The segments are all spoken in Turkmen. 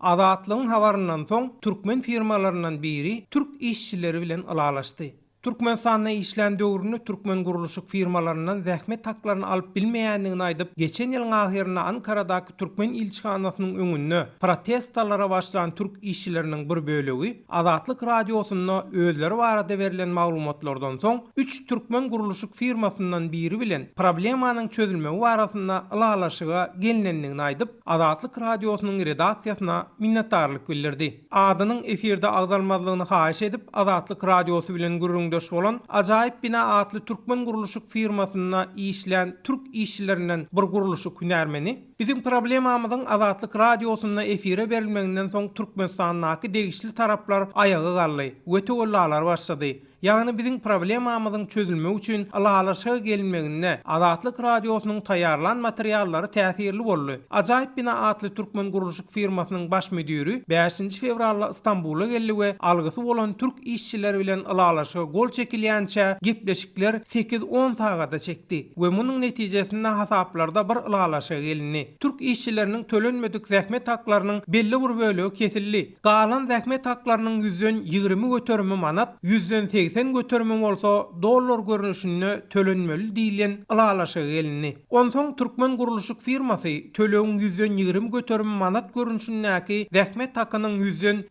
Azatlygyň habaryndan soň türkmen firmalaryndan biri türk işçileri bilen ylalaşdy. Türkmenistanda işlän döwründe türkmen gurluşyk firmalaryndan zähmet haklaryny alyp bilmeýändigini aýdyp, geçen ýylyň ahyrynda Ankaradaky türkmen ilçihanasynyň öňünde protestalara başlan türk işçileriniň bir bölegi Azatlyk Radiosynda özleri barada berlen maglumatlardan soň, üç türkmen gurluşyk firmasyndan biri bilen problemanyň çözülmegi barasynda ylalaşyga gelnendigini aýdyp, Azatlyk Radiosynyň redaksiýasyna minnetdarlyk bildirdi. Adynyň efirde agzalmazlygyny haýyş edip, Azatlyk Radiosy bilen gürrüňdeş bolan Ajaýyp bina atly türkmen gurluşyk firmasynda işlän türk işçilerinden bir gurluşyk hünärmeni, Biziň problemamyzyň Azatlyk Radiosynda efire berilmeginden soň Türkmenistandaky degişli taraplar aýaga galdy we töwellalar başlady. Ýagny biziň problemamyzyň çözülmegi üçin ylalaşyga gelinmeginde Azatlyk Radiosynyň taýýarlan materiallary täsirli boldy. Ajaýyp bina atly türkmen gurluşyk firmasynyň baş müdiri bäşinji fewralda Stambula geldi we algysy bolan türk işçileri bilen ylalaşyga gol çekilýänçä gepleşikler sekiz-on sagada çekdi we munuň netijesinde hasaplarda bir ylalaşyga gelindi. Türk işçileriniň tölenmedik zähmet haklarynyň belli bir bölegi kesildi. Galan zähmet haklarynyň 120% göterimi manat, 80% göterimi bolsa dollar görnüşinde tölenmeli diýlen ylalaşyga gelindi. Onsoň türkmen gurluşyk firmasy tölegiň 120% göterimi manat görnüşindäki zähmet hakynyň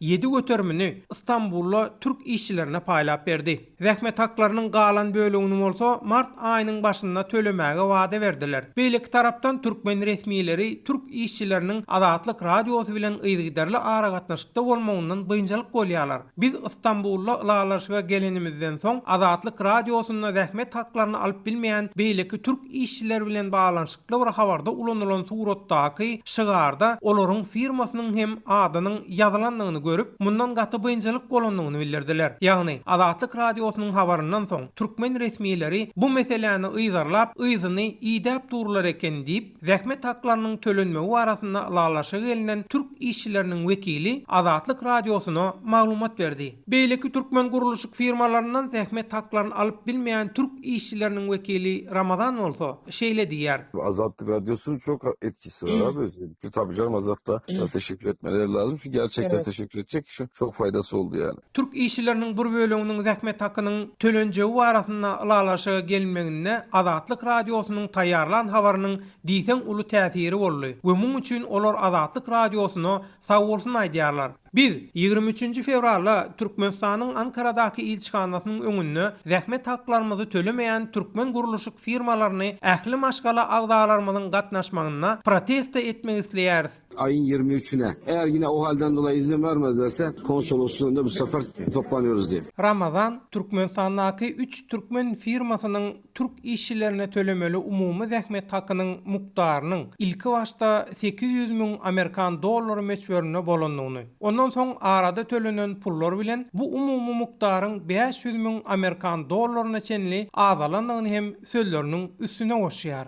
7% göterimini Stambulda türk işçilerine paýlap berdi. Zähmet haklarynyň galan bölegini bolsa mart aýynyň başynda tölemäge wada berdiler. Beýleki tarapdan türkmen resmileri türk işçileriniň Azatlyk Radiosy bilen yzygiderli aragatnaşykda bolmagyndan biynjalyk bolýarlar. Biz Ystambulda ylalaşyga gelenimizden soň Azatlyk Radiosynda zähmet haklaryny alyp bilmeýän beýleki türk işçileri bilen baglanyşykly bir habarda ulanylan suratdaky şygarda olaryň firmasynyň hem adynyň ýazylandygyny görüp, mundan gaty biynjalyk bolandygyny bildirdiler. Ýagny, Azatlyk Radiosynyň habaryndan soň, türkmen resmileri bu meseläni yzarlap, yzyny idäp durlar eken diýip, zähmet haklarynyň tölenmegi barasynda ylalaşyga gelnen türk işçileriniň wekili Azatlyk Radiosyna maglumat berdi. Beýleki türkmen gurluşyk firmalaryndan zähmet haklaryny alyp bilmeýän türk işçileriniň wekili Ramazan bolsa, şeýle diýýär. Azatlyk Radyosu'nun çok etkisi var abi. Tabii canım Azat'ta teşekkür etmeleri lazım. Çünkü gerçekten teşekkür edecek çok faydası oldu yani. Türk işçileriniň bir böleginiň zähmet hakynyň tölenjegi barasynda ylalaşyga gelinmeginde Azatlyk Radiosynyň taýýarlan habarynyň diýseň uly täsiri boldy we muň üçin olar Azatlyk Radiosyna sagbolsun aýdýarlar. Biz, 23-nji fewralda Türkmenistanyň Ankaradaky ilçihanasynyň öňünde zähmet haklarymyzy tölemeýän türkmen gurluşyk firmalaryny ähli maşgala agzalarymyzyň gatnaşmagynda protesto etmek isleýäris. Aýyň 23-üne, eğer yine OHAL'den dolayı izin vermezlerse konsolosluğun önünde bu sefer toplanıyoruz diye. Ramazan, Türkmenistandaky üç türkmen firmasynyň türk işçilerine tölemeli umumy zähmet hakynyň mukdarynyň ilkibaşda 800 müň amerikan dollary möçberinde bolandygyny, ondan soň arada tölenen pullar bilen bu umumy mukdaryň 500 müň amerikan dollaryna çenli azalandygyny hem sözleriniň üstüne goşýar.